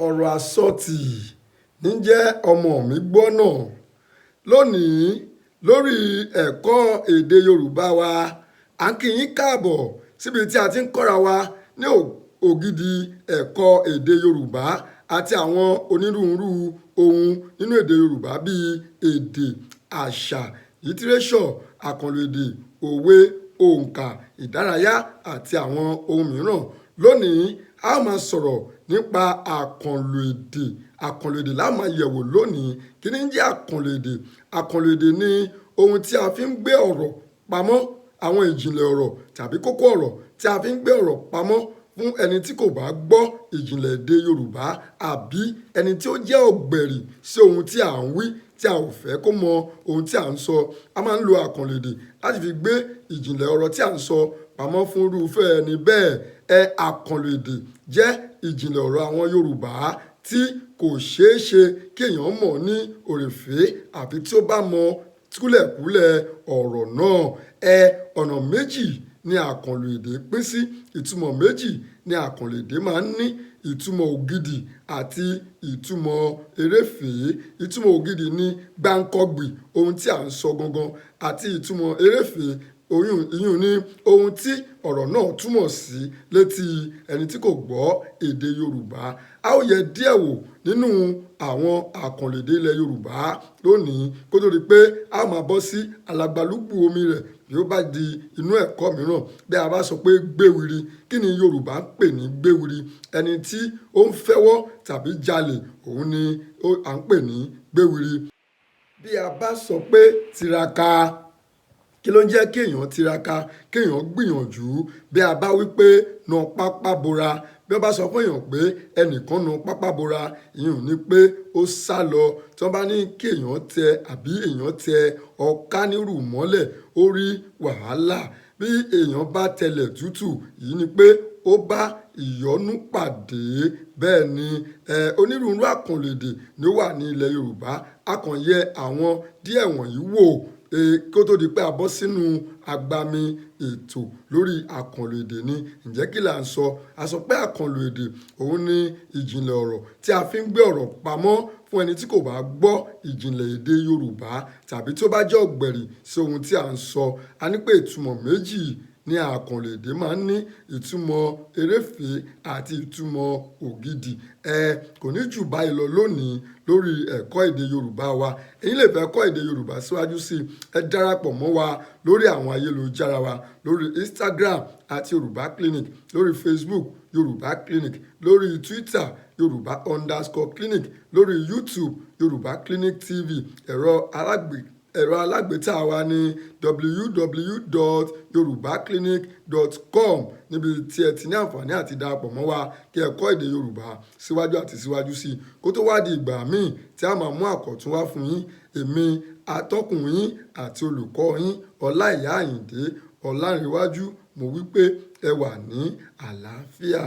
Ọ̀rọ̀ àsọtì ní jẹ́ ọmọ mi gbọ́nà. Lónìí lórí ẹ̀kọ́ èdè Yorùbá wa, à ń kí yín káàbọ̀ síbi tí a ti ń kọ́ra wa ní ògidì ẹ̀kọ́ èdè Yorùbá àti àwọn onírúurú ohun nínú èdè Yorùbá bíi èdè, àṣà, lítírésọ̀, àkànlò èdè, òwe, òǹkà, ìdárayá àti àwọn ohun mìíràn. Lónìí, a ó máa sọ̀rọ̀ nípa àkànlò èdè. Àkànlò èdè la máa yẹ̀wò lónìí. Kí ni ń jẹ́ àkànlò èdè? Àkànlò èdè ni ohun tí a fi ń gbé ọ̀rọ̀ pamọ́, àwọn ìjìnlẹ̀ ọ̀rọ̀ tàbí kókó ọ̀rọ̀ tí a fi ń gbé ọ̀rọ̀ pamọ́ fún ẹni tí kò bá gbọ́ ìjìnlẹ̀ èdè Yorùbá àbí ẹni tí ó jẹ́ ọ̀gbẹ̀rì sí ohun tí à ń wí tí a ò fẹ́ kó mọ ohun tí à ń sọ. A máa ń lo àkànlò èdè láti fi gbé ìjìnlẹ̀ ọ̀rọ̀ tí à ń sọ pamọ́ fún irúfẹ́ ẹni bẹ́ẹ̀. Àkànlò èdè jẹ́ ìjìnlẹ̀ ọ̀rọ̀ àwọn Yorùbá tí kò ṣeé ṣe kí èèyàn mọ̀ ní òrèfé àfi tí ó bá mọ kúlẹ̀kúlẹ̀ ọ̀rọ̀ náà. Ọ̀nà méjì ni àkànlò èdè pín sí. Ìtumọ̀ méjì ni àkànlò èdè máa ń ní: ìtumọ̀ ògidì àti ìtumọ̀ eréfèé. Ìtumọ̀ ògidì ni gbáǹkọ́gbì ohun tí à ń sọ gangan, àti ìtumọ̀ eréfèé ìyún ní ohun tí ọ̀rọ̀ náà túmọ̀ sí létí ẹni tí kò gbọ́ èdè Yorùbá. A ó yẹ díẹ̀ wò nínú àwọn àkànlò èdè ilẹ̀ Yorùbá lónìí kó tó di pé a máa bọ́ sí alàgbàlúgbú omi rẹ̀ bí ó bá di inú ẹ̀kọ́ mìíràn. Bí a bá sọ pé gbéwiri, kí ni Yorùbá ń pè ní gbéwiri? Ẹni tí ó ń fẹ́wọ́ tàbí jalè, òun ni à ń pè ní gbéwiri. Bí a bá sọ pé tiraka, kí ló ń jẹ́ kí èèyàn tiraka, kí èèyàn gbìyànjú? Bí a bá wí pé na pápá bora, bí wọ́n bá sọ fún èèyàn pé ẹnìkan na pápá bora, ìyẹn ò ní pé ó sá lọ. Tí wọ́n bá ní kí èèyàn tẹ àbí èèyàn tẹ ọ̀ká nírù mọ́lẹ̀, ó rí wàhálà. Bí èèyàn bá tẹlẹ̀ tútù, èyí ni pé ó bá ìyọnu pàdé. Bẹ́ẹ̀ ni, onírúurú àkànlò èdè ni ó wà ní ilẹ̀ Yorùbá. A kàn yẹ àwọn díẹ̀ wọ̀nyí wò kó tó di pé a bọ́ sínú agbami ètò lórí àkànlò èdè ni. Ǹjẹ́ kí là ń sọ? A sọ pé àkànlò èdè òun ni ìjìnlẹ̀ ọ̀rọ̀ tí a fi ń gbé ọ̀rọ̀ pamọ́ fún ẹni tí kò bá gbọ́ ìjìnlẹ̀ èdè Yorùbá tàbí tí ó bá jẹ́ ọ̀gbẹ̀rì sí ohun tí à ń sọ. A ní pé ìtumọ̀ méjì ní àkànlò èdè máa ń ní: ìtumọ̀ eréfèé àti ìtumọ̀ ògidì. Kò ní jù báyìí lọ lónìí lórí ẹ̀kọ́ èdè Yorùbá wa. Ẹ̀yin lè fẹ́ kọ́ èdè Yorùbá síwájú sí i, ẹ darapọ̀ mọ́ wa lórí àwọn ayélujára wa, lórí Instagram àti Yorùbá Clinic, lórí Facebook Yorùbá Clinic, lórí Twitter Yorùbá_clinic, lórí YouTube Yorùbá Clinic TV. Ẹ̀rọ alágbèéká wa ní www.yorubaclinic.com, níbi tí ẹ ti ní àǹfààní àti darapọ̀ mọ́ wa kí ẹ kọ́ èdè Yorùbá síwájú àti síwájú sí i. Kó tó wá di ìgbà míì tí a máa mú àkọ̀tun wá fún yín, èmi atọ́kùn yín àti olùkọ́ yín, Ọláìyá Àyìndé Ọlánrewájú, mo wí pé ẹ wà ní àlàáfíà.